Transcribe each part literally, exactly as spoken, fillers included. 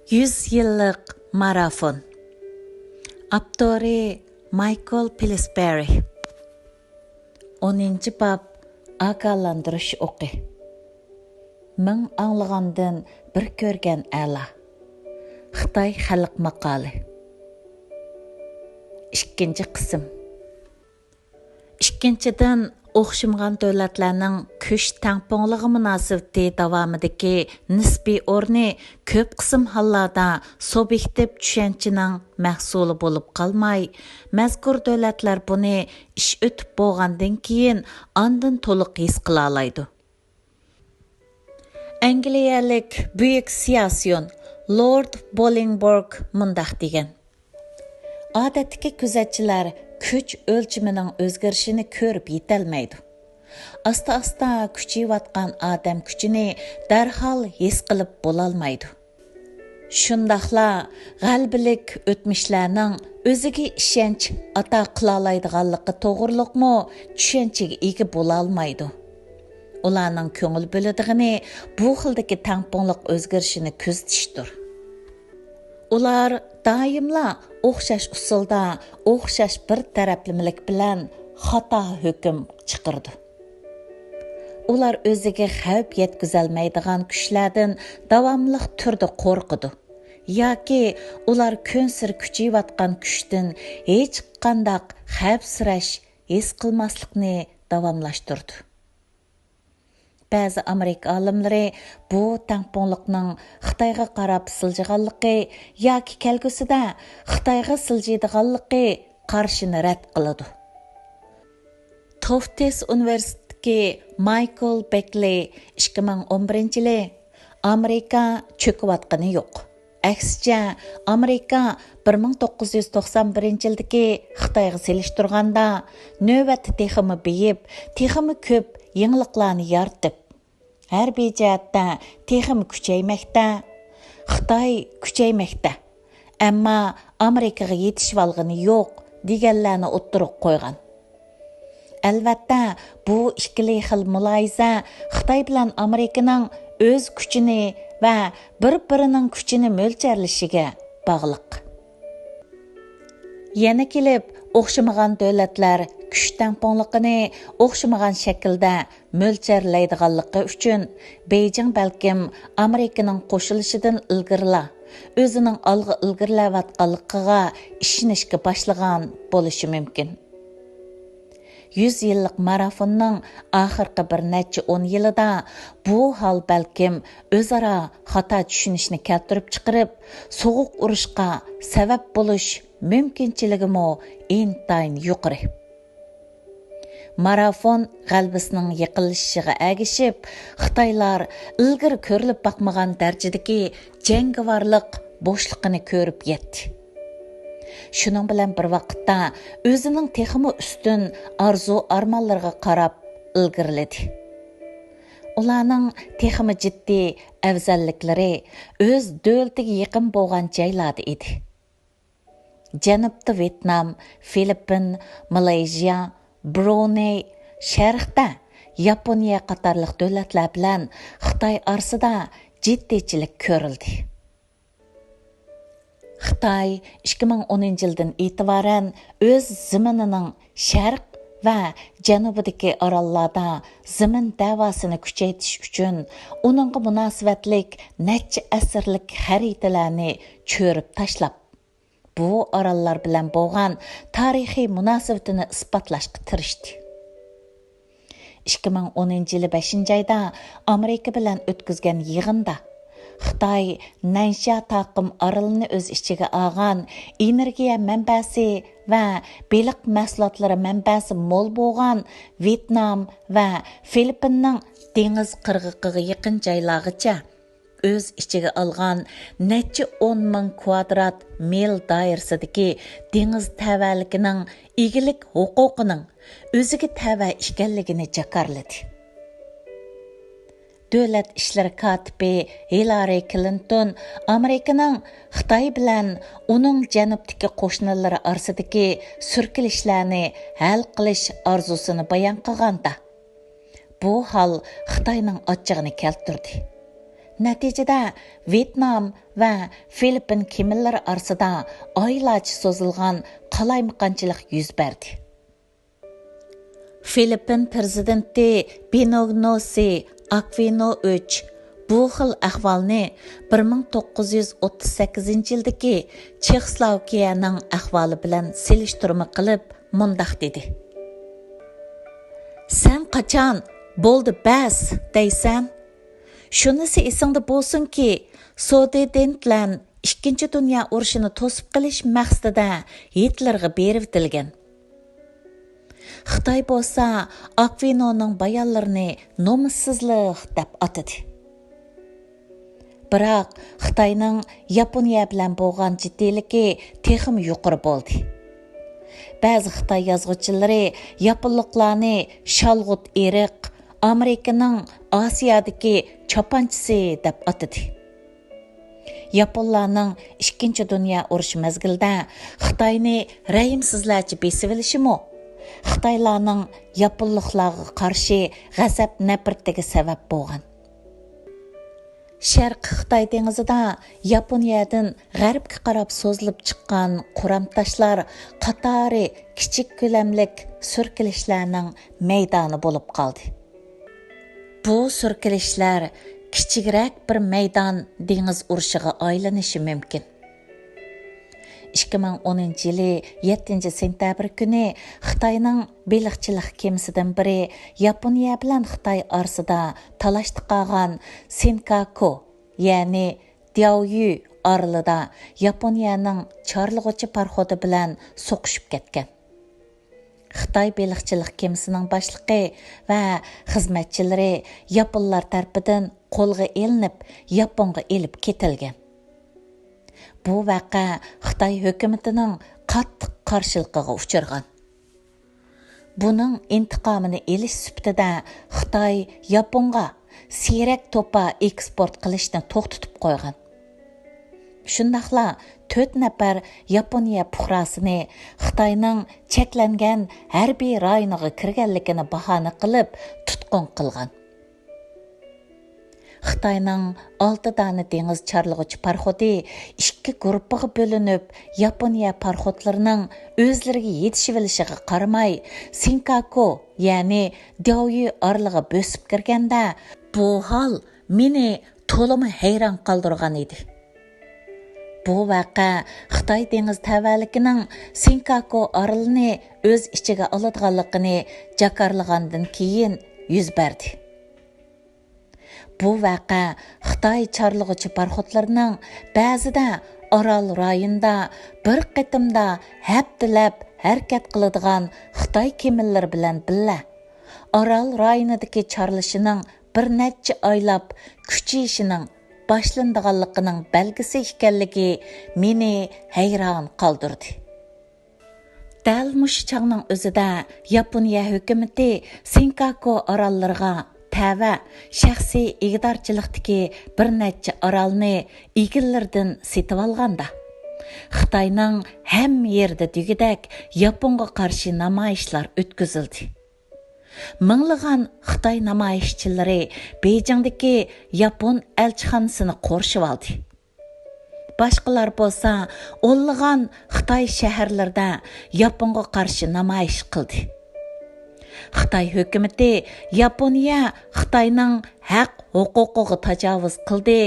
يۈز يىللىق مارافون. ئاپتورى مايكل پىلسبېرى. ئونىنچى باب، ئاگاھلاندۇرۇش ئوقى. مىڭ ئاڭلىغاندىن بىر كۆرگەن ئەلا. خىتاي خەلق ماقالى. ئىككىنچى قىسىم. ئىككىنچىدىن، ئوخشىمىغان دۆلەتلەرنىڭ كۈچ تەڭپۇڭلۇقى مۇناسىۋىتى داۋامىدىكى نىسپىي ئورنى كۆپ قىسىم ھاللاردا سۇبيېكتىپ چۈشەنچىنىڭ مەھسۇلى بولۇپ قالماي، مەزكۇر دۆلەتلەر بۇنى ئىش ئۆتۈپ بولغاندىن كېيىن ئاندىن تولۇق ھېس قىلالايدۇ. ئەنگلىيەلىك بۈيۈك سىياسىيون لورد بولىنگبورگ مۇنداق دېگەن: ئادەتتىكى كۆزەتچىلەر كۈچ ئۆلچىمىنىڭ ئۆزگىرىشىنى كۆرۈپ يېتەلمەيدۇ. ئاستا-ئاستا كۈچىيىۋاتقان ئادەم كۈچىنى دەرھال ھېس قىلىپ بولالمايدۇ. شۇنداقلا غەلىبىلىك ئۆتمۈشلەرنىڭ ئۆزىگە ئىشەنچ ئاتا قىلالايدىغانلىقى توغرۇلۇقمۇ چۈشەنچىگە ئىگە بولالمايدۇ. ئۇلارنىڭ كۆڭۈل بۆلىدىغىنى بۇ خىلدىكى تەڭپۇڭلۇق ئۆزگىرىشىنى كۆزىتىشتۇر. ئۇلار دائىملا ئوخشاش ئۇسۇلدا، ئوخشاش بىر تەرەپلىمىلىك بىلەن خاتا ھۆكۈم چىقىرىدۇ. ئۇلار ئۆزىگە خەۋپ يەتكۈزەلمەيدىغان كۈچلەردىن داۋاملىق تۈردە قورقىدۇ ياكى ئۇلار كۈنسېرى كۈچىيىۋاتقان كۈچتىن ھېچقانداق خەۋپسىرەش ھېس قىلماسلىقنى داۋاملاشتۇرىدۇ. بەزى ئامېرىكا ئالىملىرى بۇ تەڭپۇڭلۇقنىڭ خىتايغا قاراپ سىلجىغانلىقى ياكى كەلگۈسىدە خىتايغا سىلجىيدىغانلىقى قارىشىنى رەت قىلىدۇ. توفتىس ئۇنىۋېرسىتېتىدىكى مايكل بېكلى ئىككى مىڭ ئون بىرىنچى يىلى ئامېرىكا چۆكۈۋاتقىنى يوق. ئەكسىچە، ئامېرىكا بىر مىڭ توققۇز يۈز توقسان بىرىنچى يىلدىكى خىتايغا سېلىشتۇرغاندا، نۆۋەتتە تېخىمۇ بېيىپ، تېخىمۇ كۆپ يېڭىلىقلارنى يارىتىپ، ھەربىي جەھەتتە تېخىمۇ كۈچەيمەكتە. خىتاي كۈچەيمەكتە، ئەمما ئامېرىكىغا يېتىشىۋالغىنى يوق، دېگەنلەرنى ئوتتۇرىغا قويغان. ئەلۋەتتە، بۇ ئىككىلى خىل مۇلاھىزە خىتاي بىلەن ئامېرىكىنىڭ ئۆز كۈچىنى ۋە بىر-بىرىنىڭ كۈچىنى مۆلچەرلىشىگە باغلىق. يەنە كېلىپ، ئوخشىمىغان دۆلەتلەر كۈچ تەڭپۇڭلۇقىنى ئوخشىمىغان شەكىلدە مۆلچەرلەيدىغانلىقى ئۈچۈن، بېيجىڭ بەلكىم ئامېرىكىنىڭ قوشۇلۇشىدىن ئىلگىرىلا ئۆزىنىڭ ئالغا ئىلگىرىلەۋاتقانلىقىغا ئىشىنىشكە باشلىغان بولۇشى مۇمكىن. يۈز يىللىق مارافوننىڭ ئاخىرقى بىر نەچچە ئون يىلىدا بۇ ھال بەلكىم ئۆزئارا خاتا چۈشىنىشنى كەلتۈرۈپ چىقىرىپ، سوغۇق ئۇرۇشقا سەۋەب بولۇش مۇمكىنچىلىكىمۇ ئىنتايىن يۇقىرى. مارافون غەلىبىسىنىڭ يېقىنلىشىشىغا ئەگىشىپ، خىتايلار ئىلگىرى كۆرۈلۈپ باقمىغان دەرىجىدىكى جەڭگىۋارلىق بوشلۇقىنى كۆرۈپ يەتتى. شۇنىڭ بىلەن بىر ۋاقىتتا، ئۆزىنىڭ تېخىمۇ ئۈستۈن ئارزۇ-ئارمانلىرىغا قاراپ ئىلگىرىلىدى. ئۇلارنىڭ تېخىمۇ جىددىي ئەۋزەللىكلىرى ئۆز دۆلىتىگە يېقىن بولغان جايلاردا ئىدى. جەنۇبتا ۋيېتنام، فىلىپپىن، مالايزىيا، برۇنېي، شەرقتە ياپونىيە قاتارلىق دۆلەتلەر بىلەن خىتاي ئارىسىدا جىددىيچىلىك كۆرۈلدى. خىتاي ئىككى مىڭ ئونىنچى يىلدىن ئېتىبارەن ئۆز زېمىنىنىڭ شەرق ۋە جەنۇبىدىكى ئاراللاردا زېمىن دەۋاسىنى كۈچەيتىش ئۈچۈن ئۇنىڭغا مۇناسىۋەتلىك نەچچە ئەسىرلىك خەرىتىلەرنى چۆرۈپ تاشلاپ، بۇ ئاراللار بىلەن بولغان تارىخىي مۇناسىۋىتىنى ئىسپاتلاشقا تىرىشتى. ئىككى مىڭ ئونىنچى يىلى بەشىنچى ئايدا ئامېرىكا بىلەن ئۆتكۈزگەن يىغىندا، خىتاي نەنشيا تاقىم ئارىلىنى ئۆز ئىچىگە ئالغان ئېنېرگىيە مەنبەسى ۋە بېلىق مەھسۇلاتلىرى مەنبەسى مول بولغان ۋيېتنام ۋە فىلىپپىننىڭ دېڭىز قىرغىقىغا يېقىن جايلارغىچە ئۆز ئىچىگە ئالغان نەچچە ئون مىڭ كۋادرات مىل دائىرىسىدىكى دېڭىز تەۋەلىكىنىڭ ئىگىلىك ھوقۇقىنىڭ ئۆزىگە تەۋە ئىكەنلىكىنى جاكارلىدى. دۆلەت ئىشلىرى كاتىپى ھىلارى كلىنتون ئامېرىكىنىڭ خىتاي بىلەن ئۇنىڭ جەنۇبتىكى قوشنىلىرى ئارىسىدىكى سۈركىلىشلەرنى ھەل قىلىش ئارزۇسىنى بايان قىلغاندا، بۇ ھال خىتاينىڭ ئاچچىقىنى كەلتۈردى. نەتىجىدە ۋيېتنام ۋە فىلىپپىن كېمىلىرى ئارىسىدا ئايلارچە سوزۇلغان قالايمىقانچىلىق يۈز بەردى. فىلىپپىن پىرېزىدېنتى بىنوگنوسى ئاكۋىنوۋىچ بۇ خىل ئەھۋالنى بىر مىڭ توققۇز يۈز ئوتتۇز سەككىزىنچى يىلدىكى چېخسلوۋاكىيەنىڭ ئەھۋالى بىلەن سېلىشتۇرما قىلىپ مۇنداق دېدى: «سەن قاچان، بولدى، بەس دەيسەن؟ شۇنىسى ئېسىڭدە بولسۇنكى، سۇدېتېنتلەن ئىككىنچى دۇنيا ئۇرۇشىنى توسۇپ قېلىش مەقسىتىدە ھىتلېرغا بېرىۋېتىلگەن.» خىتاي بولسا ئاكۋىنونىڭ بايانلىرىنى نومۇسسىزلىق دەپ ئاتىدى. بىراق خىتاينىڭ ياپونىيە بىلەن بولغان جىددىيلىكى تېخىمۇ يۇقىرى بولدى. بەزى خىتاي يازغۇچىلىرى ياپونلۇقلارنى شالغۇت ئىرق، ئامېرىكىنىڭ ئاسىيادىكى چاپانچىسى دەپ ئاتىدى. ياپونلارنىڭ ئىككىنچى دۇنيا ئۇرۇشى مەزگىلىدە خىتاينى رەھىمسىزلەرچە بېسىۋېلىشىمۇ خىتايلارنىڭ ياپونلۇقلارغا قارشى غەزەپ-نەپرىتىگە سەۋەب بولغان. شەرقىي خىتاي دېڭىزىدا ياپونىيەدىن غەربكە قاراپ سوزۇلۇپ چىققان قۇرام تاشلار قاتارى كىچىك كۆلەملىك سۈركىلىشلەرنىڭ مەيدانى بولۇپ قالدى. بۇ سۈركىلىشلەر كىچىكرەك بىر مەيدان دېڭىز ئۇرۇشىغا ئايلىنىشى مۇمكىن. ئىككى مىڭ ئونىنچى يىلى يەتتىنچى سېنتەبىر كۈنى خىتاينىڭ بېلىقچىلىق كېمىسىدىن بىرى ياپونىيە بىلەن خىتاي ئارىسىدا تالاشتا قالغان سىنكاكو، يەنى دياۋيۈ ئارىلىدا ياپونىيەنىڭ چارلىغۇچى پاراخوتى بىلەن سوقۇشۇپ كەتكەن. خىتاي بېلىقچىلىق كېمىسىنىڭ باشلىقى ۋە خىزمەتچىلىرى ياپونلار تەرىپىدىن قولغا ئېلىنىپ، ياپونغا ئېلىپ كېتىلگەن. بۇ ۋەقە خىتاي ھۆكۈمىتىنىڭ قاتتىق قارشىلىقىغا ئۇچرىغان. بۇنىڭ ئىنتىقامىنى ئېلىش سۈپىتىدە خىتاي ياپونغا سېرەك توپا ئېكسپورت قىلىشنى توختىتىپ قويغان. شۇنداقلا تۆت نەپەر ياپونىيە پۇقراسىنى خىتاينىڭ چەكلەنگەن ھەربىي رايونىغا كىرگەنلىكىنى باھانە قىلىپ تۇتقۇن قىلغان. خىتاينىڭ ئالتە دانە دېڭىز چارلىغۇچى پاراخوتى ئىككى گۇرۇپپىغا بۆلۈنۈپ، ياپونىيە پاراخوتلىرىنىڭ ئۆزلىرىگە يېتىشىۋېلىشىغا قارىماي، سىنكاكو، يەنى دياۋيۈ ئارىلىغا بۆسۈپ كىرگەندە، بۇ ھال مېنى تولىمۇ ھەيران قالدۇرغان ئىدى. بۇ ۋەقە خىتاي دېڭىز تەۋەلىكىنىڭ سىنكاكو ئارىلىنى ئۆز ئىچىگە ئالىدىغانلىقىنى جاكارلىغاندىن كېيىن يۈز بەردى. بۇ ۋەقە خىتاي چارلىغۇچى پاراخوتلىرىنىڭ بەزىدە ئارال رايونىدا بىر قېتىمدا ھەپتىلەپ ھەرىكەت قىلىدىغان خىتاي كېمىلىرى بىلەن بىللە، ئارال رايونىدىكى چارلىشىشنىڭ بىر نەچچە ئايلاپ كۈچىيىشىنىڭ باشلىنىدىغانلىقىنىڭ بەلگىسى ئىكەنلىكى مېنى ھەيران قالدۇردى. دەل مۇشۇ چاغنىڭ ئۆزىدە ياپونىيە ھۆكۈمىتى سىنكاكو ئاراللىرىغا تەۋە شەخسىي ئىگىدارچىلىقتىكى بىر نەچچە ئارالنى ئىگىلىرىدىن سېتىۋالغاندا، خىتاينىڭ ھەممە يېرىدە دېگۈدەك ياپونغا قارشى نامايىشلار ئۆتكۈزۈلدى. مىڭلىغان خىتاي نامايىشچىلىرى بېيجىڭدىكى ياپون ئەلچىخانىسىنى قورشىۋالدى. باشقىلار بولسا ئونلىغان خىتاي شەھەرلىرىدە ياپونغا قارشى نامايىش قىلدى. خىتاي ھۆكۈمىتى ياپونىيە خىتاينىڭ ھەق ھوقۇقىغا تاجاۋۇز قىلدى،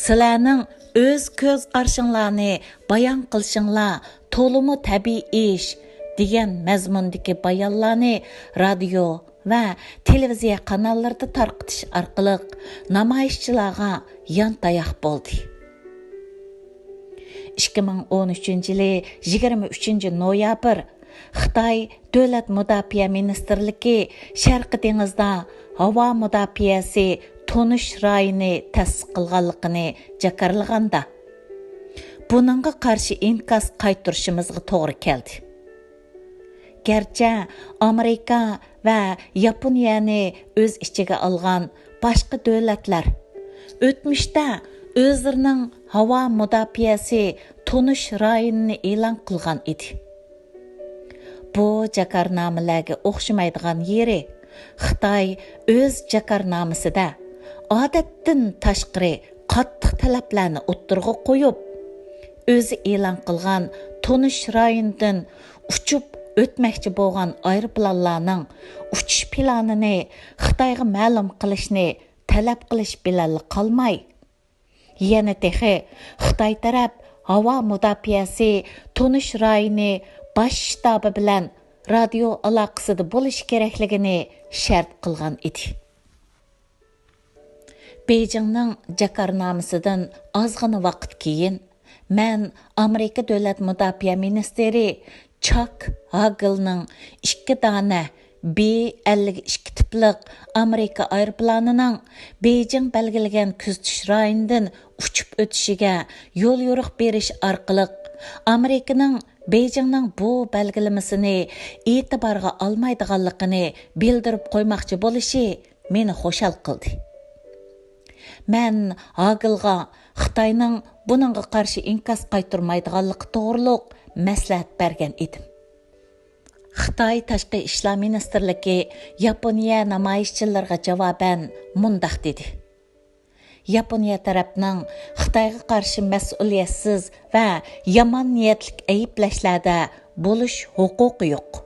سىلەرنىڭ ئۆز كۆز قارىشىڭلارنى بايان قىلىشىڭلار تولىمۇ تەبىئىي ئىش، دېگەن مەزمۇندىكى بايانلارنى رادىيو ۋە تېلېۋىزىيە قاناللىرىدا تارقىتىش ئارقىلىق نامايىشچىلارغا يانتاياق بولدى. ئىككى مىڭ ئون ئۈچىنچى يىلى يىگىرمە ئۈچىنچى نويابىر خىتاي دۆلەت مۇداپىئە مىنىستىرلىكى شەرقىي دېڭىزدا ھاۋا مۇداپىئەسى تونۇش رايونى تەسىس قىلغانلىقىنى جاكارلىغاندا، بۇنىڭغا قارشى ئىنكاس قايتۇرۇشىمىزغا توغرا كەلدى. گەرچە ئامېرىكا ۋە ياپونىيەنى ئۆز ئىچىگە ئالغان باشقا دۆلەتلەر ئۆتمۈشتە ئۆزلىرىنىڭ ھاۋا مۇداپىئەسى تونۇش رايونىنى ئېلان قىلغان ئىدى. بۇ جاكارنامىلەرگە ئوخشىمايدىغان يېرى، خىتاي ئۆز جاكارنامىسىدە ئادەتتىن تاشقىرى قاتتىق تەلەپلەرنى ئوتتۇرىغا قويۇپ، ئۆزى ئېلان قىلغان تونۇش رايونىدىن ئۇچۇپ ئۆتمەكچى بولغان ئايروپىلانلارنىڭ ئۇچۇش پىلانىنى خىتايغا مەلۇم قىلىشنى تەلەپ قىلىش بىلەنلا قالماي، يەنە تېخى خىتاي تەرەپ ھاۋا مۇداپىئەسى تونۇش رايونى باش شتابى بىلەن رادىيو ئالاقىسىدا بولۇشى كېرەكلىكىنى شەرت قىلغان ئىدى. بېيجىڭنىڭ جاكارنامىسىدىن ئازغىنا ۋاقىت كېيىن، مەن ئامېرىكا دۆلەت مۇداپىئە مىنىستىرى چاك ھاگلنىڭ ئىككى دانە بى ئەللىك ئىككى تىپلىق ئامېرىكا ئايروپىلانىنىڭ بېيجىڭ بەلگىلىگەن كۆزىتىش رايونىدىن ئۇچۇپ ئۆتۈشىگە يوليورۇق بېرىش ئارقىلىق، ئامېرىكىنىڭ بېيجىڭنىڭ بۇ بەلگىلىمىسىنى ئېتىبارغا ئالمايدىغانلىقىنى بىلدۈرۈپ قويماقچى بولۇشى مېنى خۇشال قىلدى. مەن ھاگلغا خىتاينىڭ بۇنىڭغا قارشى ئىنكاس قايتۇرمايدىغانلىقى توغرۇلۇق مەسلىھەت بەرگەن ئىدىم. خىتاي تاشقى ئىشلار مىنىستىرلىكى ياپونىيە نامايىشچىلىرىغا جاۋابەن مۇنداق دېدى: ياپونىيە تەرەپنىڭ خىتايغا قارشى مەسئۇلىيەتسىز ۋە يامان نىيەتلىك ئەيىبلەشلەردە بولۇش ھوقۇقى يوق.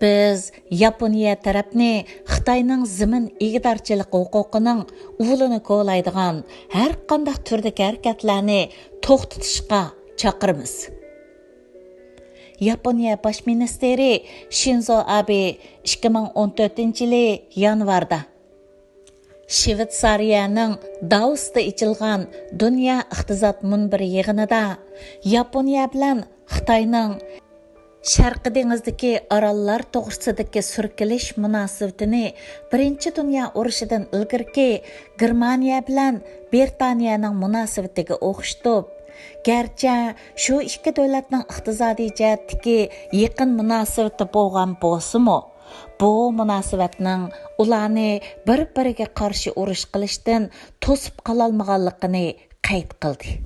بىز ياپونىيە تەرەپنى خىتاينىڭ زېمىن ئىگىدارچىلىق ھوقۇقىنىڭ ئۇلىنى كولايدىغان ھەر قانداق تۈردىكى ھەرىكەتلەرنى توختىتىشقا چاقىرىمىز. ياپونىيە باش مىنىستىرى شىنزو ئابې ئىككى مىڭ ئون تۆتىنچى يىلى يانۋاردا شىۋېتسارىيەنىڭ داۋوستا ئېچىلغان دۇنيا ئىقتىساد مۇنبىرى يىغىنىدا ياپونىيە بىلەن خىتاينىڭ شەرقىي دېڭىزدىكى ئاراللار توغرىسىدىكى سۈركىلىش مۇناسىۋىتىنى بىرىنچى دۇنيا ئۇرۇشىدىن ئىلگىرىكى گېرمانىيە بىلەن بىرىتانىيەنىڭ مۇناسىۋىتىگە ئوخشىتىپ، گەرچە شۇ ئىككى دۆلەتنىڭ ئىقتىسادىي جەھەتتىكى يېقىن مۇناسىۋىتى بولغان بولسىمۇ، بۇ مۇناسىۋەتنىڭ ئۇلارنى بىر-بىرىگە قارشى ئۇرۇش قىلىشتىن توسۇپ قالالمىغانلىقىنى قەيت قىلدى.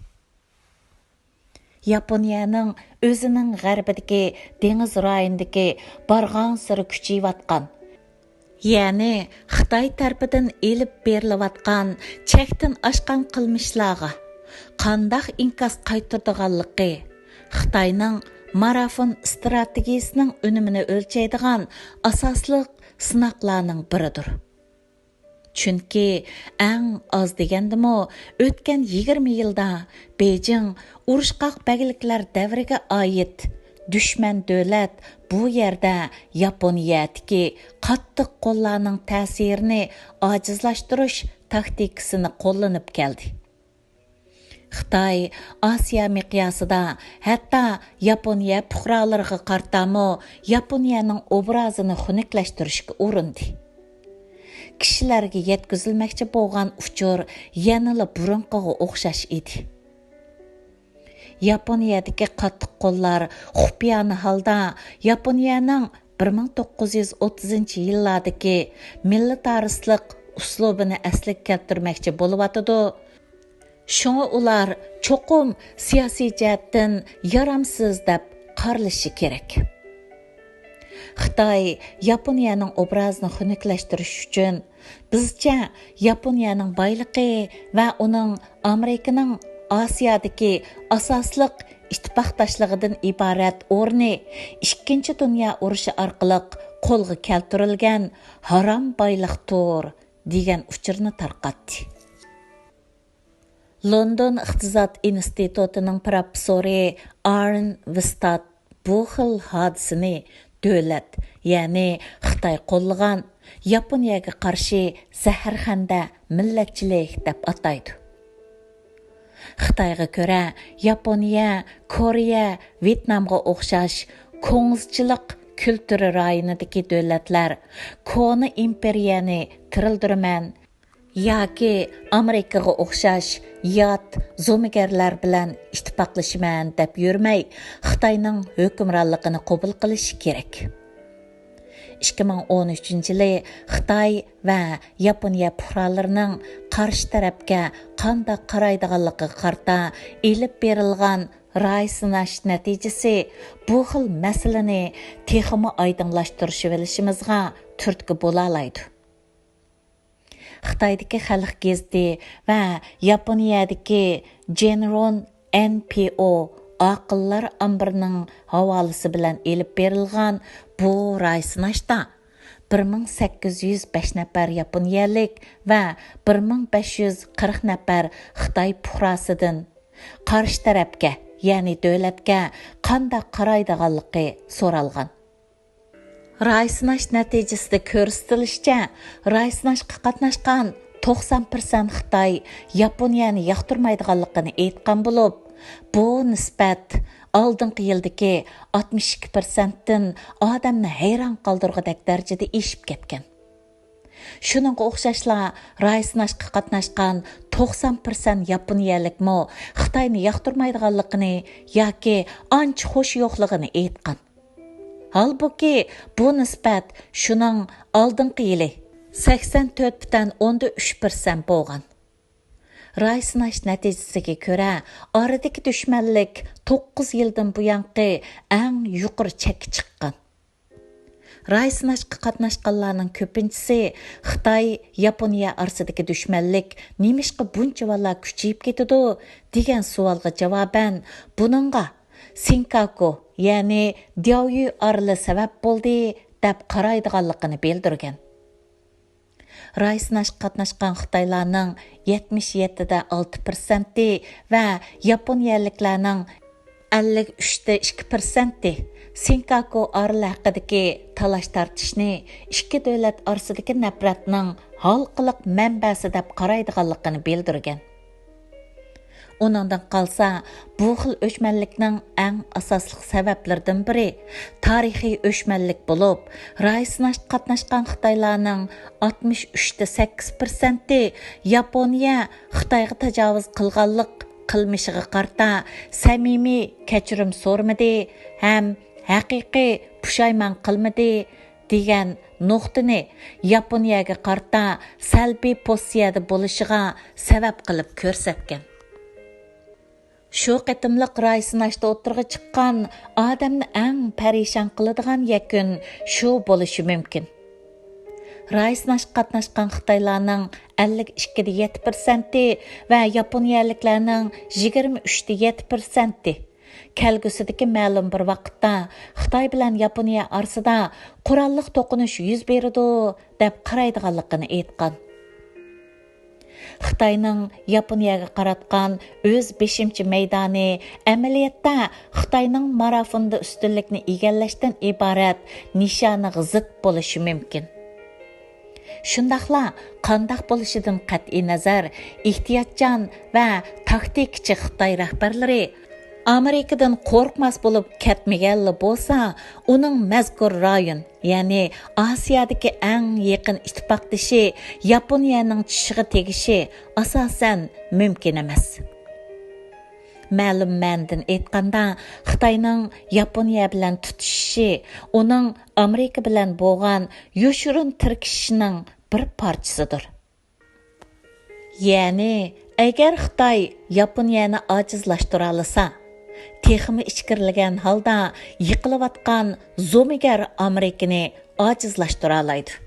ياپونىيەنىڭ ئۆزىنىڭ غەربىدىكى دېڭىز رايونىدىكى بارغانسېرى كۈچىيىۋاتقان، يەنى خىتاي تەرىپىدىن ئېلىپ بېرىلىۋاتقان چەكتىن ئاشقان قىلمىشلارغا قانداق ئىنكاس قايتۇرىدىغانلىقى خىتاينىڭ مارافون ئىستراتېگىيىسىنىڭ ئۈنۈمىنى ئۆلچەيدىغان ئاساسلىق سىناقلارنىڭ بىرىدۇر. چۈنكى ئەڭ ئاز دېگەندىمۇ ئۆتكەن يىگىرمە يىلدا بېيجىڭ ئۇرۇشقاق بەگلىكلەر دەۋرىگە ئائىت دۈشمەن دۆلەت بۇ يەردە ياپونىيەدىكى قاتتىق قوللارنىڭ تەسىرىنى ئاجىزلاشتۇرۇش تاكتىكىسىنى قوللىنىپ كەلدى. خىتاي ئاسىيا مىقياسىدا ھەتتا ياپونىيە پۇقرالىرىغا قارىتامۇ ياپونىيەنىڭ ئوبرازىنى خۇنۈكلەشتۈرۈشكە ئۇرۇندى. كىشىلەرگە يەتكۈزۈلمەكچى بولغان ئۇچۇر يەنىلا بۇرۇنقىغا ئوخشاش ئىدى. ياپونىيەدىكى قاتتىق قوللار خۇپىيانە ھالدا ياپونىيەنىڭ بىر مىڭ توققۇز يۈز ئوتتۇزىنچى يىللاردىكى مىللىتارىستلىق ئۇسلۇبىنى ئەسلىگە كەلتۈرمەكچى بولۇۋاتىدۇ. شۇڭا ئۇلار چوقۇم سىياسىي جەھەتتىن يارامسىز دەپ قارىلىشى كېرەك. خىتاي ياپونىيەنىڭ ئوبرازىنى خۇنۈكلەشتۈرۈش ئۈچۈن، بىزچە ياپونىيەنىڭ بايلىقى ۋە ئۇنىڭ ئامېرىكىنىڭ ئاسىيادىكى ئاساسلىق ئىتتىپاقداشلىقىدىن ئىبارەت ئورنى ئىككىنچى دۇنيا ئۇرۇشى ئارقىلىق قولغا كەلتۈرۈلگەن ھارام بايلىقتۇر، دېگەن ئۇچۇرنى تارقاتتى. لوندون ئىقتىساد ئىنستىتۇتىنىڭ پروفېسسورى ئارن ۋىستاد بۇ خىل ھادىسىنى دۆلەت، يەنى خىتاي قوللىغان ياپونىيەگە قارشى زەھەرخەندە مىللەتچىلىك دەپ ئاتايدۇ. خىتايغا كۆرە، ياپونىيە، كورېيە، ۋيېتنامغا ئوخشاش كوڭزىچىلىق كۈلتۈرى رايونىدىكى دۆلەتلەر كونا ئىمپېرىيەنى تىرىلدۈرىمەن، ياكى ئامېرىكىغا ئوخشاش يات زومىگەرلەر بىلەن ئىتتىپاقلىشىمەن دەپ يۈرمەي، خىتاينىڭ ھۆكۈمرانلىقىنى قوبۇل قىلىشى كېرەك. ئىككى مىڭ ئون ئۈچىنچى يىلى خىتاي ۋە ياپونىيە پۇقرالىرىنىڭ قارشى تەرەپكە قانداق قارايدىغانلىقىغا قارىتا ئېلىپ بېرىلغان راي سىناش نەتىجىسى بۇ خىل مەسىلىنى تېخىمۇ ئايدىڭلاشتۇرۇشىۋېلىشىمىزغا تۈرتكە بولالايدۇ. خىتايدىكى خەلق گېزىتى ۋە ياپونىيەدىكى جېنرون ئېن پى ئو ئاقىللار ئامبىرىنىڭ ھاۋالىسى بىلەن ئېلىپ بېرىلغان بۇ راي سىناشتا بىر مىڭ سەككىز يۈز بەش نەپەر ياپونىيەلىك ۋە بىر مىڭ بەش يۈز قىرىق نەپەر خىتاي پۇقراسىدىن قارشى تەرەپكە، يەنى دۆلەتكە قانداق قارايدىغانلىقى سورالغان. راي سىناش نەتىجىسىدە كۆرسىتىلىشىچە، راي سىناشقا قاتناشقان توقسان پىرسەنت خىتاي ياپونىيەنى ياقتۇرمايدىغانلىقىنى ئېيتقان بولۇپ، بۇ نىسبەت ئالدىنقى يىلدىكى ئاتمىش ئىككى پىرسەنتتىن ئادەمنى ھەيران قالدۇرغۇدەك دەرىجىدە ئېشىپ كەتكەن. شۇنىڭغا ئوخشاشلا، راي سىناشقا قاتناشقان توقسان پىرسەنت ياپونىيەلىكمۇ خىتاينى ياقتۇرمايدىغانلىقىنى ياكى ئانچە خۇشى يوقلۇقىنى ئېيتقان. ھالبۇكى، بۇ نىسبەت شۇنىڭ ئالدىنقى يىلى سەكسەن تۆت پۈتۈن ئوندىن ئۈچ پىرسەنت بولغان. راي سىناش نەتىجىسىگە كۆرە، ئارىدىكى دۈشمەنلىك توققۇز يىلدىن بۇيانقى ئەڭ يۇقىرى چەككە چىققان. راي سىناشقا قاتناشقانلارنىڭ كۆپىنچىسى خىتاي، ياپونىيە ئارىسىدىكى دۈشمەنلىك نېمىشقا بۇنچىۋالا كۈچىيىپ كېتىدۇ دېگەن سوئالغا جاۋابەن، بۇنىڭغا سىنكاكۇ، يەنى دياۋيۈ ئارىلى سەۋەب بولدى، دەپ قارايدىغانلىقىنى بىلدۈرگەن. راي سىناشقا قاتناشقان خىتايلارنىڭ يەتمىش يەتتە دە ئالتە پىرسەنتى ۋە ياپونىيەلىكلەرنىڭ ئەللىك ئۈچ دە ئىككى پىرسەنتى سىنكاكۇ ئارىلى ھەققىدىكى تالاش-تارتىشنى ئىككى دۆلەت ئارىسىدىكى نەپرەتنىڭ ھالقىلىق مەنبەسى دەپ قارايدىغانلىقىنى بىلدۈرگەن. ئۇنىڭدىن قالسا، بۇ خىل ئۆچمەنلىكنىڭ ئەڭ ئاساسلىق سەۋەبلىرىدىن بىرى تارىخىي ئۆچمەنلىك بولۇپ، راي سىناشقا قاتناشقان خىتايلارنىڭ ئاتمىش ئۈچ دە سەككىز پىرسەنتى ياپونىيە خىتايغا تاجاۋۇز قىلغانلىق قىلمىشىغا قارىتا سەمىمىي كەچۈرۈم سورىمىدى ھەم ھەقىقىي پۇشايمان قىلمىدى، دېگەن نۇقتىنى ياپونىيەگە قارىتا سەلبىي پوزىتسىيەدە بولۇشىغا سەۋەب قىلىپ كۆرسەتكەن. شۇ قېتىملىق راي سىناشتا ئوتتۇرىغا چىققان ئادەمنى ئەڭ پەرىشان قىلىدىغان يەكۈن شۇ بولۇشى مۇمكىن. راي سىناشقا قاتناشقان خىتايلارنىڭ ئەللىك ئىككى دە يەتتە پىرسەنتى ۋە ياپونىيەلىكلەرنىڭ يىگىرمە ئۈچ دە يەتتە پىرسەنتى كەلگۈسىدىكى مەلۇم بىر ۋاقىتتا خىتاي بىلەن ياپونىيە ئارىسىدا قوراللىق توقۇنۇش يۈز بېرىدۇ، دەپ قارايدىغانلىقىنى ئېيتقان. خىتاينىڭ ياپونىيەگە قاراتقان ئۆز بېشىمچە مەيدانى ئەمەلىيەتتە خىتاينىڭ مارافوندا ئۈستۈنلۈكنى ئىگىلەشتىن ئىبارەت نىشانىغا زىت بولۇشى مۇمكىن. شۇنداقلا قانداق بولۇشىدىن قەتئىينەزەر، ئېھتىياتچان ۋە تاكتىكىچى خىتاي رەھبەرلىرى ئامېرىكىدىن قورقماس بولۇپ كەتمىگەنلا بولسا، ئۇنىڭ مەزكۇر رايون، يەنى ئاسىيادىكى ئەڭ يېقىن ئىتتىپاقدىشى ياپونىيەنىڭ چىشىغا تېگىشى ئاساسەن مۇمكىن ئەمەس. مەلۇم مەنىدىن ئېيتقاندا، خىتاينىڭ ياپونىيە بىلەن تۇتىشىشى ئۇنىڭ ئامېرىكا بىلەن بولغان يوشۇرۇن تىركىشىشىنىڭ بىر پارچىسىدۇر. يەنى، ئەگەر خىتاي ياپونىيەنى ئاجىزلاشتۇرالىسا، تېخىمۇ ئىچكىرىلىگەن ھالدا يىقىلىۋاتقان زومىگەر ئامېرىكىنى ئاجىزلاشتۇرالايدۇ.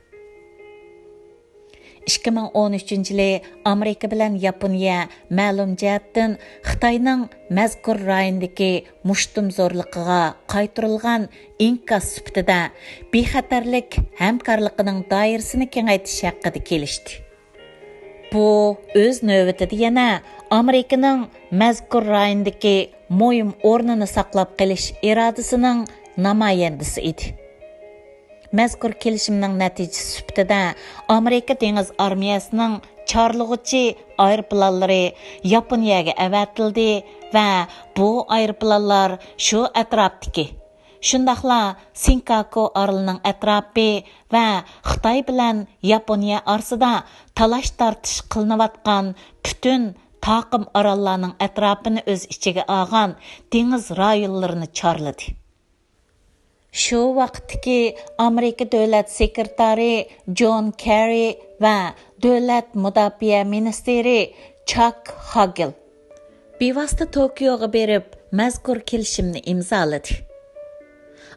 ئىككى مىڭ ئون ئۈچىنچى يىلى ئامېرىكا بىلەن ياپونىيە مەلۇم جەھەتتىن خىتاينىڭ مەزكۇر رايوندىكى مۇشتۇمزورلۇقىغا قايتۇرۇلغان ئىنكاس سۈپىتىدە بىخەتەرلىك ھەمكارلىقىنىڭ دائىرىسىنى كېڭەيتىش ھەققىدە كېلىشتى. بۇ ئۆز نۆۋىتىدە يەنە ئامېرىكىنىڭ مەزكۇر رايوندىكى مۇھىم ئورنىنى ساقلاپ قېلىش ئىرادىسىنىڭ نامايەندىسى ئىدى. مەزكۇر كېلىشىمنىڭ نەتىجىسى سۈپىتىدە ئامېرىكا دېڭىز ئارمىيەسىنىڭ چارلىغۇچى ئايروپىلانلىرى ياپونىيەگە ئەۋەتىلدى ۋە بۇ ئايروپىلانلار شۇ ئەتراپتىكى، شۇنداقلا سىنكاكۇ ئارىلىنىڭ ئەتراپى ۋە خىتاي بىلەن ياپونىيە ئارىسىدا تالاش-تارتىش قىلىنىۋاتقان پۈتۈن تاقىم ئاراللارنىڭ ئەتراپىنى ئۆز ئىچىگە ئالغان دېڭىز رايونلىرىنى چارلىدى. شۇ ۋاقىتتىكى ئامېرىكا دۆلەت سېكرېتارى جون كېررى ۋە دۆلەت مۇداپىئە مىنىستىرى چاك ھاگېل بىۋاسىتە توكيوغا بېرىپ، مەزكۇر كېلىشىمنى ئىمزالىدى.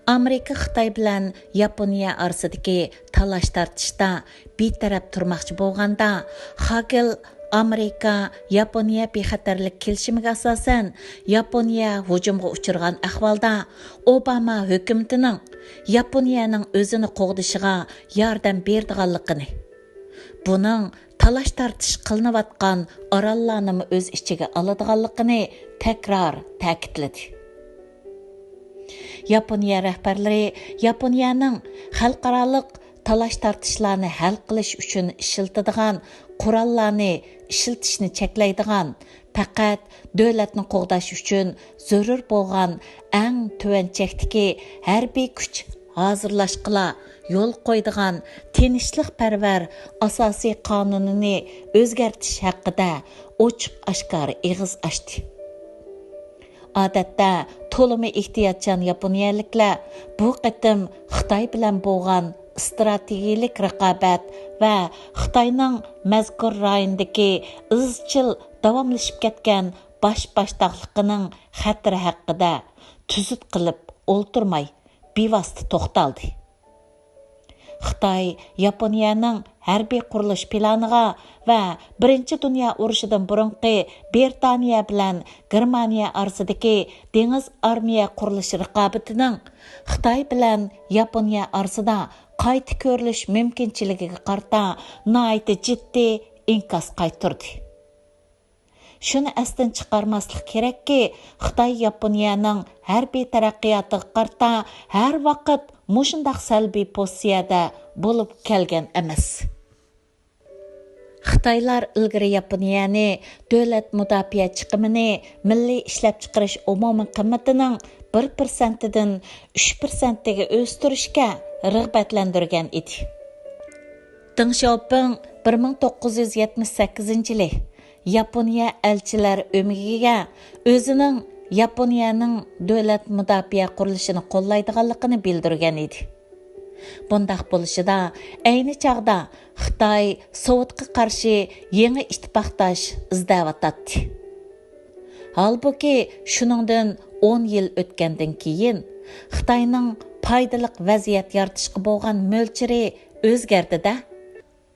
ئامېرىكا خىتاي بىلەن ياپونىيە ئارىسىدىكى تالاش-تارتىشتا بىتەرەپ تۇرماقچى بولغاندا، خاگېل ئامېرىكا-ياپونىيە بىخەتەرلىك كېلىشىمىگە ئاساسەن، ياپونىيە ھۇجۇمغا ئۇچرىغان ئەھۋالدا ئوباما ھۆكۈمىتىنىڭ ياپونىيەنىڭ ئۆزىنى قوغدىشىغا ياردەم بېرىدىغانلىقىنى، بۇنىڭ تالاش-تارتىش قىلىنىۋاتقان ئاراللارنىمۇ ئۆز ئىچىگە ئالىدىغانلىقىنى تەكرار تەكىتلىدى. ياپونىيە رەھبەرلىرى ياپونىيەنىڭ خەلقئارالىق تالاش-تارتىشلارنى ھەل قىلىش ئۈچۈن ئىشلىتىدىغان قوراللارنى ئىشلىتىشنى چەكلەيدىغان، پەقەت دۆلەتنى قوغداش ئۈچۈن زۆرۈر بولغان ئەڭ تۆۋەن چەكتىكى ھەربىي كۈچ ھازىرلاشقىلا يول قويىدىغان تىنچلىقپەرۋەر ئاساسىي قانۇنىنى ئۆزگەرتىش ھەققىدە ئوچۇق-ئاشكارا ئېغىز ئاچتى. ئادەتتە تولىمۇ ئېھتىياتچان ياپونىيەلىكلەر بۇ قېتىم خىتاي بىلەن بولغان ئىستراتېگىيەلىك رىقابەت ۋە خىتاينىڭ مەزكۇر رايوندىكى ئىزچىل داۋاملىشىپ كەتكەن باش-باشتاقلىقىنىڭ خەتىرى ھەققىدە تۈزۈت قىلىپ ئولتۇرماي، بىۋاسىتە توختالدى. خىتاي ياپونىيەنىڭ ھەربىي قۇرۇلۇش پىلانىغا ۋە بىرىنچى دۇنيا ئۇرۇشىدىن بۇرۇنقى بىرىتانىيە بىلەن گېرمانىيە ئارىسىدىكى دېڭىز ئارمىيە قۇرۇلۇش رىقابىتىنىڭ خىتاي بىلەن ياپونىيە ئارىسىدا قايتا كۆرۈلۈش مۇمكىنچىلىكىگە قارىتا ناھايىتى جىددىي ئىنكاس قايتۇردى. شۇنى ئەستىن چىقارماسلىق كېرەككى، خىتاي ياپونىيەنىڭ ھەربىي تەرەققىياتىغا قارىتا ھەر ۋاقىت مۇشۇنداق سەلبىي پوزىتسىيەدە بولۇپ كەلگەن ئەمەس. خىتايلار ئىلگىرى ياپونىيەنى دۆلەت مۇداپىئە چىقىمىنى مىللىي ئىشلەپچىقىرىش ئومۇمىي قىممىتىنىڭ بىر پىرسەنتىدىن ئۈچ پىرسەنتىگە ئۆستۈرۈشكە رىغبەتلەندۈرگەن ئىدى. دېڭ شياۋپىڭ بىر مىڭ توققۇز يۈز يەتمىش سەككىزىنچى يىلى ياپونىيە ئەلچىلەر ئۆمىكىگە ئۆزىنىڭ ياپونىيەنىڭ دۆلەت مۇداپىئە قۇرۇلۇشىنى قوللايدىغانلىقىنى بىلدۈرگەن ئىدى. بۇنداق بولۇشىدا، ئەينى چاغدا خىتاي سوۋېتقا قارشى يېڭى ئىتتىپاقداش ئىزدەۋاتاتتى. ھالبۇكى، شۇنىڭدىن ئون يىل ئۆتكەندىن كېيىن، خىتاينىڭ پايدىلىق ۋەزىيەت يارىتىشقا بولغان مۆلچىرى ئۆزگەردى-دە.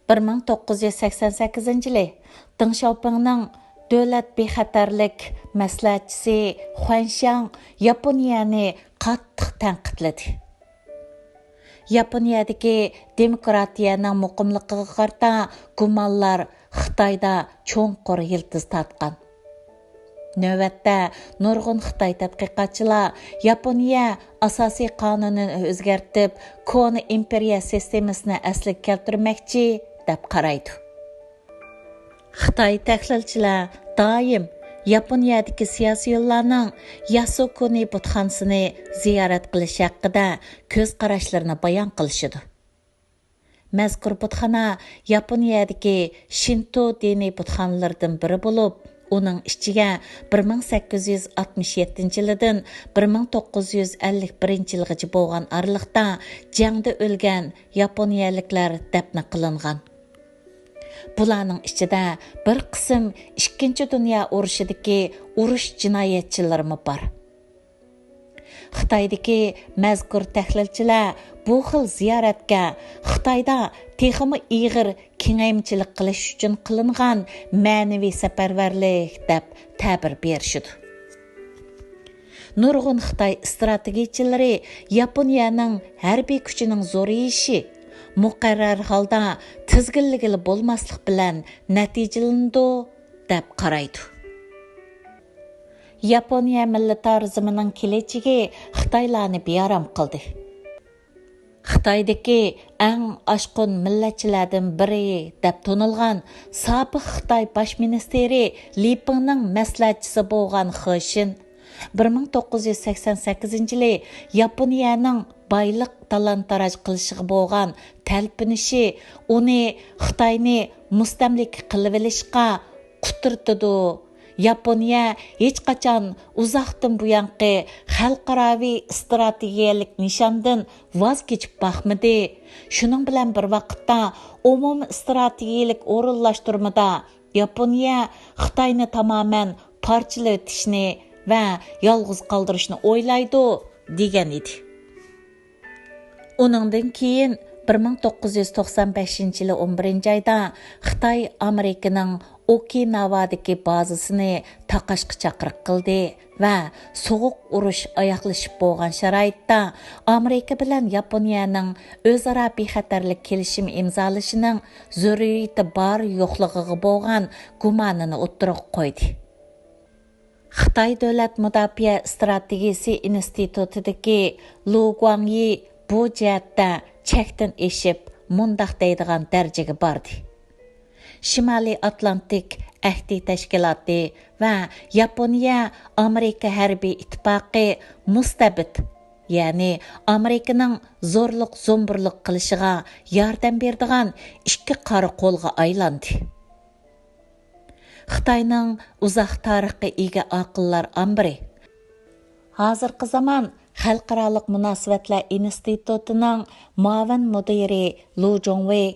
بىر مىڭ توققۇز يۈز سەكسەن سەككىزىنچى يىلى دېڭ شياۋپىڭنىڭ دۆلەت بىخەتەرلىك مەسلىھەتچىسى خۇەنشياڭ ياپونىيەنى قاتتىق تەنقىدلىدى. ياپونىيەدىكى دېموكراتىيەنىڭ مۇقىملىقىغا قارىتا گۇمانلار خىتايدا چوڭقۇر يىلتىز تارتقان. نۆۋەتتە، نۇرغۇن خىتاي تەتقىقاتچىلار ياپونىيە ئاساسىي قانۇنىنى ئۆزگەرتىپ، كونا ئىمپېرىيە سىستېمىسىنى ئەسلىگە كەلتۈرمەكچى، دەپ قارايدۇ. خىتاي تەھلىلچىلەر دائىم ياپونىيەدىكى سىياسىيونلارنىڭ ياسۇكۇنى بۇتخانىسىنى زىيارەت قىلىش ھەققىدە كۆز قاراشلىرىنى بايان قىلىشىدۇ. مەزكۇر بۇتخانا ياپونىيەدىكى شىنتو دىنىي بۇتخانىلىرىدىن بىرى بولۇپ، ئۇنىڭ ئىچىگە بىر مىڭ سەككىز يۈز ئاتمىش يەتتىنچى يىلىدىن بىر مىڭ توققۇز يۈز ئەللىك بىرىنچى يىلغىچە بولغان ئارىلىقتا جەڭدە ئۆلگەن ياپونىيەلىكلەر دەپنە قىلىنغان. بۇلارنىڭ ئىچىدە بىر قىسىم ئىككىنچى دۇنيا ئۇرۇشىدىكى ئۇرۇش جىنايەتچىلىرىمۇ بار. خىتايدىكى مەزكۇر تەھلىلچىلەر بۇ خىل زىيارەتكە خىتايدا تېخىمۇ ئېغىر كېڭەيمىچىلىك قىلىش ئۈچۈن قىلىنغان مەنىۋى سەپەرۋەرلىك دەپ تەبىر بېرىشىدۇ. نۇرغۇن خىتاي ئىستراتېگىيىچىلىرى ياپونىيەنىڭ ھەربىي كۈچىنىڭ زورىيىشى مۇقەررەر ھالدا تىزگىنلىگىلى بولماسلىق بىلەن نەتىجىلىنىدۇ، دەپ قارايدۇ. ياپونىيە مىللىتارىزمىنىڭ كېلىچىكى خىتايلارنى بىئارام قىلدى. خىتايدىكى ئەڭ ئاشقۇن مىللەتچىلەردىن بىرى دەپ تونۇلغان سابىق خىتاي باش مىنىستىرى لى پىڭنىڭ مەسلىھەتچىسى بولغان خې شىن بىر مىڭ توققۇز يۈز سەكسەن سەككىزىنچى يىلى ياپونىيەنىڭ بايلىق تالان-تاراج قىلىشىغا بولغان تەلپۈنۈشى ئۇنى خىتاينى مۇستەملىكە قىلىۋېلىشقا قۇترىتىدۇ. ياپونىيە ھېچقاچان ئۇزاقتىن بۇيانقى خەلقئاراۋى ئىستراتېگىيەلىك نىشاندىن ۋاز كېچىپ باقمىدى. شۇنىڭ بىلەن بىر ۋاقىتتا، ئومۇمىي ئىستراتېگىيەلىك ئورۇنلاشتۇرمىدا ياپونىيە خىتاينى تامامەن پارچىلىۋېتىشنى ۋە يالغۇز قالدۇرۇشنى ئويلايدۇ، دېگەن ئىدى. ئۇنىڭدىن كېيىن بىر مىڭ توققۇز يۈز توقسان بەشىنچى يىلى ئون بىرىنچى ئايدا خىتاي ئامېرىكىنىڭ ئوكىناۋادىكى بازىسىنى تاقاشقا چاقىرىق قىلدى ۋە سوغۇق ئۇرۇش ئاياغلىشىپ بولغان شارائىتتا ئامېرىكا بىلەن ياپونىيەنىڭ ئۆزئارا بىخەتەرلىك كېلىشىمى ئىمزالىشىنىڭ زۆرۈرىيىتى بار يوقلۇقىغا بولغان گۇمانىنى ئوتتۇرىغا قويدى. خىتاي دۆلەت مۇداپىئە ئىستراتېگىيىسى ئىنستىتۇتىدىكى لۇ گۇاڭيى بۇ جەھەتتە چەكتىن ئېشىپ، مۇنداق دەيدىغان دەرىجىگە باردى: شىمالىي ئاتلانتىك ئەھدى تەشكىلاتى ۋە ياپونىيە ئامېرىكا ھەربىي ئىتتىپاقى مۇستەبىت، يەنى ئامېرىكىنىڭ زورلۇق زومبۇرلۇق قىلىشىغا ياردەم بېرىدىغان ئىككى قارا قولغا ئايلاندى. خىتاينىڭ ئۇزاق تارىخقا ئىگە ئاقىللار ئامبىرى، ھازىرقى زامان خەلقئارالىق مۇناسىۋەتلەر ئىنستىتۇتىنىڭ مۇئاۋىن مۇدىرى لۇ جۇڭۋېي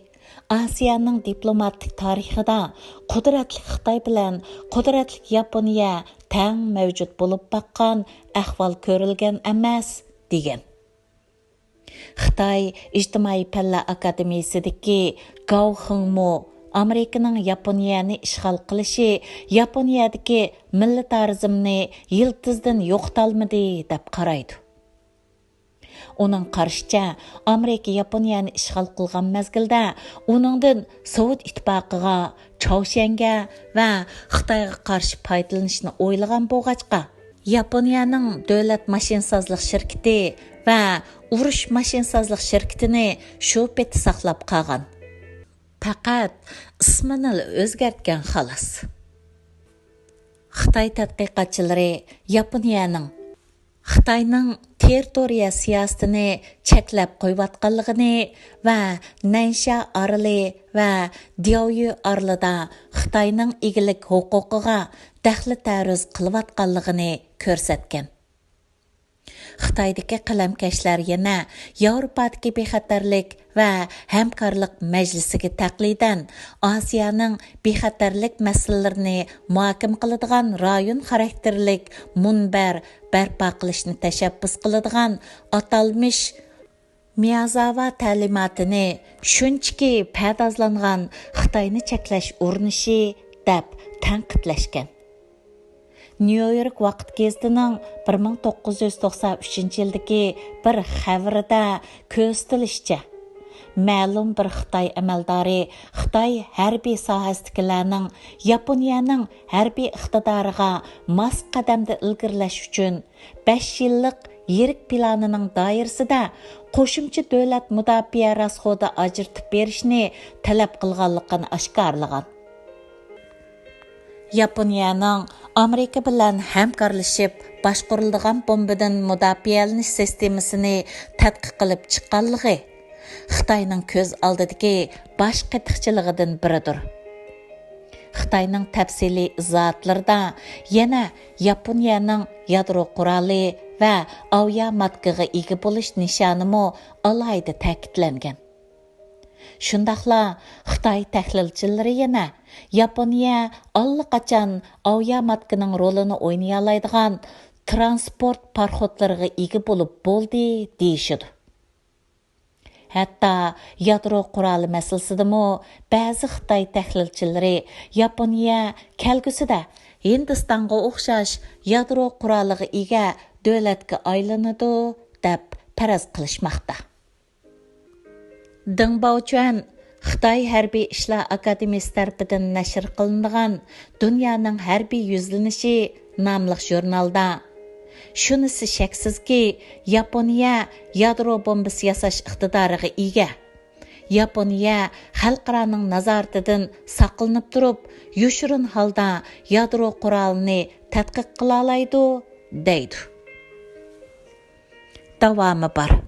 ئاسىيانىڭ دىپلوماتىك تارىخىدا قۇدرەتلىك خىتاي بىلەن قۇدرەتلىك ياپونىيە تەڭ مەۋجۇت بولۇپ باققان ئەھۋال كۆرۈلگەن ئەمەس، دېگەن. خىتاي ئىجتىمائىي پەنلەر ئاكادېمىيىسىدىكى گاۋ خېڭمۇ ئامېرىكىنىڭ ياپونىيەنى ئىشغال قىلىشى ياپونىيەدىكى مىللىتارىزمنى يىلتىزىدىن يوقىتالمىدى، دەپ قارايدۇ. ئۇنىڭ قارىشىچە، ئامېرىكا ياپونىيەنى ئىشغال قىلغان مەزگىلدە ئۇنىڭدىن سوۋېت ئىتتىپاقىغا، چاۋشيەنگە ۋە خىتايغا قارشى پايدىلىنىشنى ئويلىغان بولغاچقا، ياپونىيەنىڭ دۆلەت ماشىنىسازلىق شىركىتى ۋە ئۇرۇش ماشىنىسازلىق شىركىتىنى شۇ پېتى ساقلاپ قالغان. پەقەت ئىسمىنىلا ئۆزگەرتكەن خالاس. خىتاي تەتقىقاتچىلىرى ياپونىيەنىڭ خىتاينىڭ تېررىتورىيە سىياسىتىنى چەكلەپ قويۇۋاتقانلىقىنى ۋە نەنشيا ئارىلى ۋە دياۋيۈ ئارىلىدا خىتاينىڭ ئىگىلىك ھوقۇقىغا دەخلى تەرۇز قىلىۋاتقانلىقىنى كۆرسەتكەن. خىتايدىكى قەلەمكەشلەر يەنە ياۋروپادىكى بىخەتەرلىك ۋە ھەمكارلىق مەجلىسىگە تەقلىدەن ئاسىيانىڭ بىخەتەرلىك مەسىلىلىرىنى مۇھاكىمە قىلىدىغان رايون خاراكتېرلىك مۇنبەر بەرپا قىلىشنى تەشەببۇس قىلىدىغان ئاتالمىش مىيازاۋا تەلىماتىنى شۇنچىكى پەردازلانغان خىتاينى چەكلەش ئۇرۇنۇشى دەپ تەنقىدلەشكەن. نيۇ يورك ۋاقىت گېزىتىنىڭ بىر مىڭ توققۇز يۈز توقسان ئۈچىنچى يىلدىكى بىر خەۋىرىدە كۆرسىتىلىشىچە، مەلۇم بىر خىتاي ئەمەلدارى خىتاي ھەربىي ساھەسىدىكىلەرنىڭ ياپونىيەنىڭ ھەربىي ئىقتىدارىغا ماس قەدەمدە ئىلگىرىلەش ئۈچۈن بەش يىللىق يىرىك پىلانىنىڭ دائىرىسىدە قوشۇمچە دۆلەت مۇداپىئە راسخوتى ئاجرىتىپ بېرىشنى تەلەپ قىلغانلىقىنى ئاشكارىلىغان. ياپونىيەنىڭ ئامېرىكا بىلەن ھەمكارلىشىپ باشقۇرۇلىدىغان بومبىدىن مۇداپىئەلىنىش سىستېمىسىنى تەتقىق قىلىپ چىققانلىقى خىتاينىڭ كۆز ئالدىدىكى باش قېتىقچىلىقىدىن بىرىدۇر. خىتاينىڭ تەپسىلىي ئىزاھاتلىرىدا يەنە ياپونىيەنىڭ يادرو قورالى ۋە ئاۋىياماتكىغا ئىگە بولۇش نىشانىمۇ ئالاھىدە تەكىتلەنگەن. شۇنداقلا خىتاي تەھلىلچىلىرى يەنە ياپونىيە ئاللىقاچان ئاۋىياماتكىنىڭ رولىنى ئوينىيالايدىغان تىرانسپورت پاراخوتلىرىغا ئىگە بولۇپ بولدى دېيىشىدۇ. ھەتتا يادرو قورالى مەسىلىسىدىمۇ بەزى خىتاي تەھلىلچىلىرى ياپونىيە كەلگۈسىدە ھىندىستانغا ئوخشاش يادرو قورالىغا ئىگە دۆلەتكە ئايلىنىدۇ، دەپ پەرەز قىلىشماقتا. دېڭ باۋچۈەن خىتاي ھەربىي ئىشلار ئاكادېمىيىسى تەرىپىدىن نەشر قىلىنىدىغان دۇنيانىڭ ھەربىي يۈزلىنىشى ناملىق ژۇرنالدا، شۇنىسى شەكسىزكى، ياپونىيە يادرو بومبىسى ياساش ئىقتىدارىغا ئىگە. ياپونىيە خەلقئارانىڭ نازارىتىدىن ساقلىنىپ تۇرۇپ، يوشۇرۇن ھالدا يادرو قورالىنى تەتقىق قىلالايدۇ، دەيدۇ. داۋامى بار.